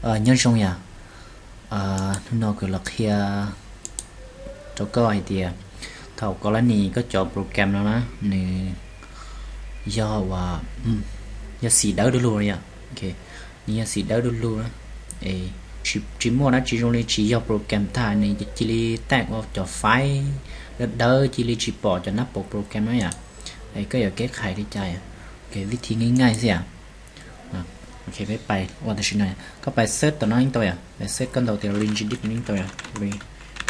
Nyob zoo yom, hnub no kuv los qhia rau koj hais tias thaum koj lab nis koj cov program no na, nws yog uas yog xim dawb du lug yom. Nws yog xim dawb du lug na, tsis muaj dab tsi zoo li tsis yog program tag nws cia li tag ua cov file dawb dawb cia li tsis pom cov nab paus program na yom. Koj yuav keb khais li cas? Vib thi nqaij nqaij xwb yom. Peb pais ua tam sim no, koj pais search tom no yeej tau yom, pais search koj ntaus tias Regedit yeej tau yom,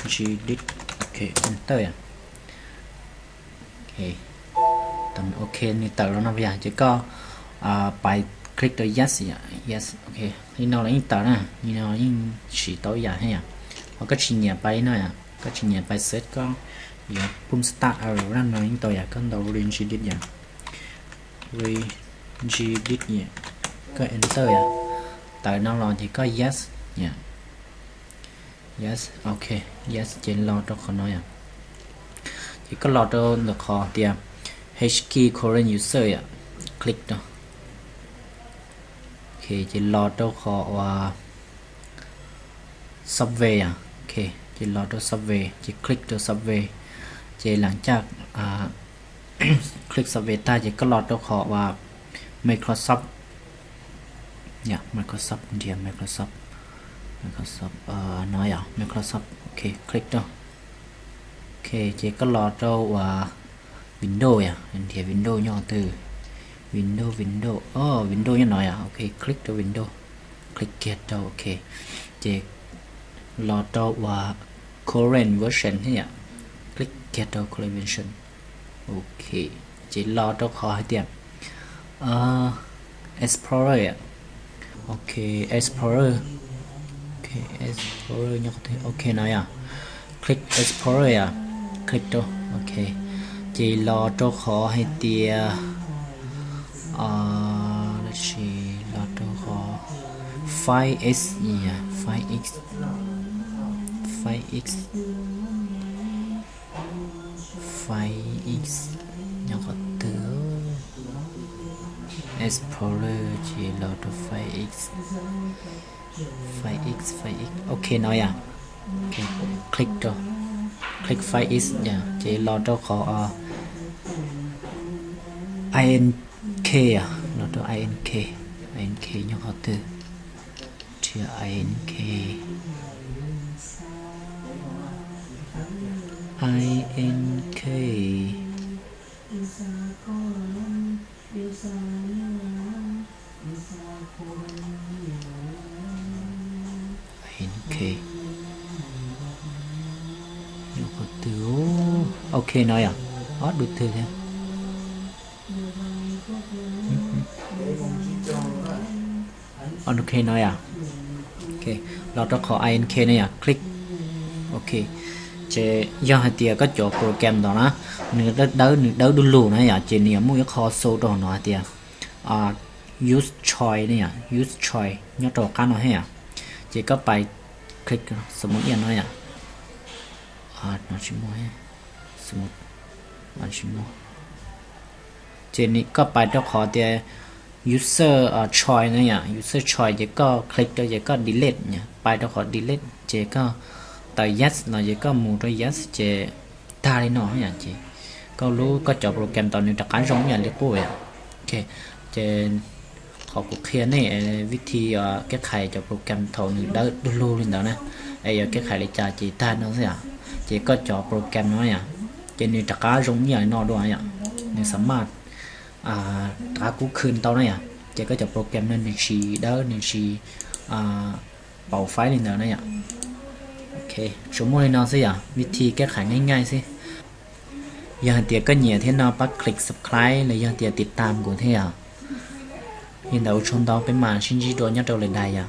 Regedit, ok, enter yom. Ok, nws tawm los no yom, ces koj pais click rau yes yom, yes, ok, li no los yeej tawm na, li no yeej siv tau ib yam thiab yom. Ho koj tsis nyiam pais li no yom, koj tsis nyiam pais search, koj yuav pum start over no yeej tau yom, koj ntaus Regedit yom, Regedit yom, koj enter yom, tawm no los ces koj yes yom. Yes, ok, yes, ces los rau qhov no yom. Ces koj los rau ntawm qhov tias HKey current user yom, click rau. Ok, ces los rau qhov uas software yom. Ok, ces los rau software, ces click rau software. Ces lam caj click software tag ces koj los rau qhov uas Microsoft, Microsoft, nrhiav Microsoft, Microsoft no yom, Microsoft, ok, click rau. Ok, ces koj los rau uas Windows yom, nrhiav Windows nyob qhov twg, Windows, Windows, o, Windows nyob no yom, ok, click rau Windows, click kiag rau, ok, ces los rau uas current version thiab yom, click kiag rau current version. Ok, ces los rau qhov hais tias Explorer yom. Ok, Explorer. Ok, Explorer nyob qhov twg? Ok no yom. Click Explorer yom. Click rau. Ok, ces los rau qhov hais tias, los rau qhov Firefox, Firefox, Firefox, Firefox nyob qhov twg? Explorer ces los rau Firefox, Firefox, Firefox. Ok no yom. Click rau, click Firefox yom, ces los rau qhov ink, los rau ink, ink nyob qhov twg? Rhiav ink, ink, ink nyob qhov twg? Ok no yom. Ob, dub twg thiab. Ok no yom. Los rau qhov ink no yom, click. Ok, ces yog hais tias koj cov program ntawd na, nws dawb, nws dawb du lug na yom, ces nws yuav muaj ib qho xu rau hauv no hais tias use choice ne yom, use choice nyob rau qab no thiab yom. Ces koj pais click, xam mub iaj no yom, no tsis muaj, xam mub, tsis muaj. Ces koj pais rau qhov tias user choice no yom, user choice ces koj click rau ces koj delete yom, pais rau qhov delete ces koj tawm yes los ces koj mus rau yes ces tag li no yom, ces koj lub, koj cov program tau nws rov qab zoo ib yam li qub yom. Ok, ces qhov kuv qhia nej vib thi keb khais cov program thaum nws dawb du lug li ntawd na, es yuav keb khais li cas ces tag no xwb yom. Ces koj cov program no yom, ces nws rov qab zoo ib yam li no dua yom, nws xam maj rov qab kub khw tau na yom. Ces koj cov program no nws tsis dawb, nws tsis paus faib li ntawd na yom. Ok, tsuas muaj li no xwb yom, vib thi keb khais nqaij nqaij xwb. Yog hais tias koj nyiam thiab no pab click subscribe los yog tias tiv tam kuv thiab yom. Li ntawd ua tsaug ntau, peb mam sib ntsib dua nyob rau lwm daim yom.